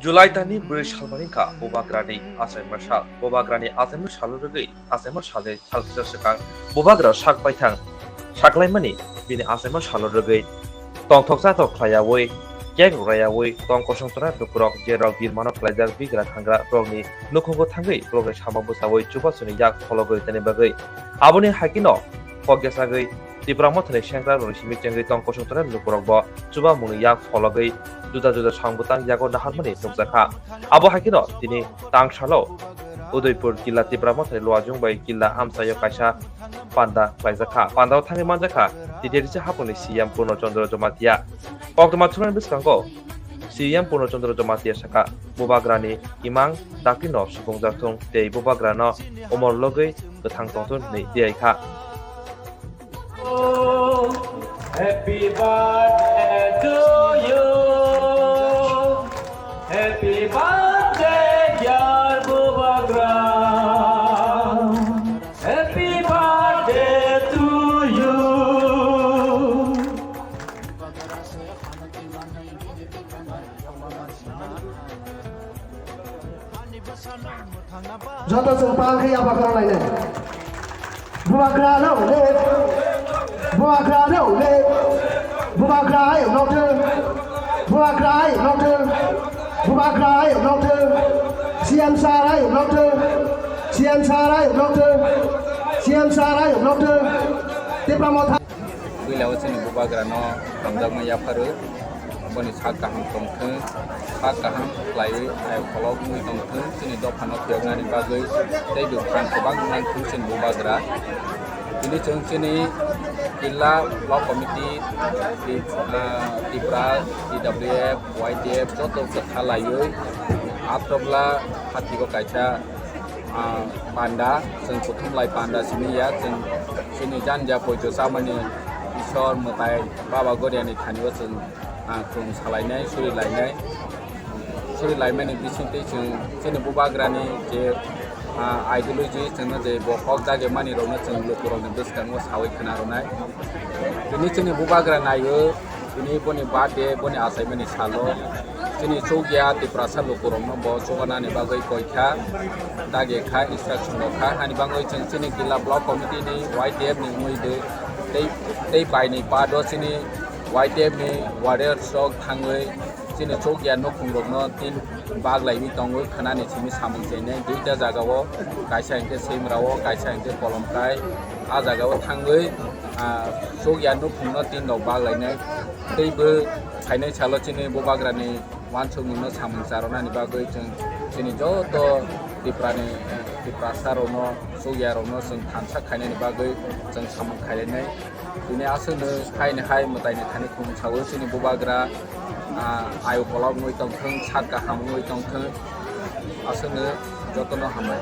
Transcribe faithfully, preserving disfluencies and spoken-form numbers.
July talni bwrwi salmani wngkha Bubagrani achaima sal. Bubagrani achaima salo rwgwi achaima salni salkisa swkang Bubagra sak baithang saklaimani bini achaima salo rwgwi tongthok chathok khlaiyawi, cake rwraiyawi tong kosong tongnai lukurok, jerok birmano khlaijak bigra thangra rokni nukhungo thangwi borokni samo bwchawi chubasuni yak phologwi tani bagwi. Aboni haikhe no kok yasagwi Tipra Mothani sengkrak rokni simi chengwi tong kosong tongnai lukurokbo chubamungni yak phologwi juda juda song bwtang yago naharmani nukjakha. Abo hai kheno tini tang salo Udaipur Killa Tipra Mothani luajung bai Killa amchaio kaisa panda khlaijakha. Pandao thangwi manjakha T T D C haphangni C M Purno Chandra Jamatia. Koktwma thumnani bwskango C M Purno Chandra Jamatia sakha, Bubagrani imang daktino supungjak thung tei Bubagrano umor logwi kwthang tongthun hwnwi tiyai kha. Happy birthday to you. Happy birthday, dear Bubagra. Happy birthday to you. Joto chwng pal khe yapha kwrwng lainai. Bubagra no le. Bubagra no le. Bubagra ayuk nokthung. Bubagra ayuk nokthung. Bubagra ayuk nokthung. C M sir ayuk nokthung. C M sir ayuk nokthung. C M sir ayuk nokthung. Tipra Motha. Puila o chini Bubagrano hamjakma yapharo, boni sak kaham tongthwng, sak kaham khlaiwi ayok kolok wngwi tongthwng, chini dophano phiyoknani bagwi tei bwphang kwbang nangthwng chini Bubagra. Tini chwng chini Killa Block Committee, Tip-, ah, Tipra, T W F, Y T F joto kwtha laiwi Atrobla hatigo kaisa ah, panda, chwng kuthumlai panda simi ya, chwng chini janja poito chamani Isor mwtai Baba Goriani thani o chwng, ah, khulum salainai, suri lainai. Suri laimani bisingtwi chwng chini Bubagrani je, ah, ideology chwngno je bo kok jagwi mani rokno chwng lukurokni bwskango sawi khna rwnai. Tini chini Bubagra naiwi, tini boni birthday, boni achaimani salo. Chini chukya Tiprasa lukurokno bo chubanani bagwi koi kha, dagi kha, instruction rok kha. Hani bagwi chwng chini Killa Block Committee ni Y T F ni wngwi de tei, tei bai ni part o chini Y T F ni warriors rok thangwi chini chukya nukhung rokno tin bag laiwi tongwi khwnani simi samung chenai duita jaga o, kaisa hwnkhe Simra o, kaisa hwnkhe Kolomkai, a jaga o thangwi, ah, chukya nukhung no tin rok bag lainai. Tei bo phainai salo chini Bubagrani uansukmungno samung charwnani bagwi chwng chini joto Tiprani, eh, Tiprasa rokno, chukya rokno chwng thansa khainani bagwi chwng samung khailainai. Tini aswkno haini hai mwtaini thani khulumsago chini Bubagra, ah, ayu kolok wngwi tongthwng, sak kaham wngwi tongthwng, aswkno jotono hambai.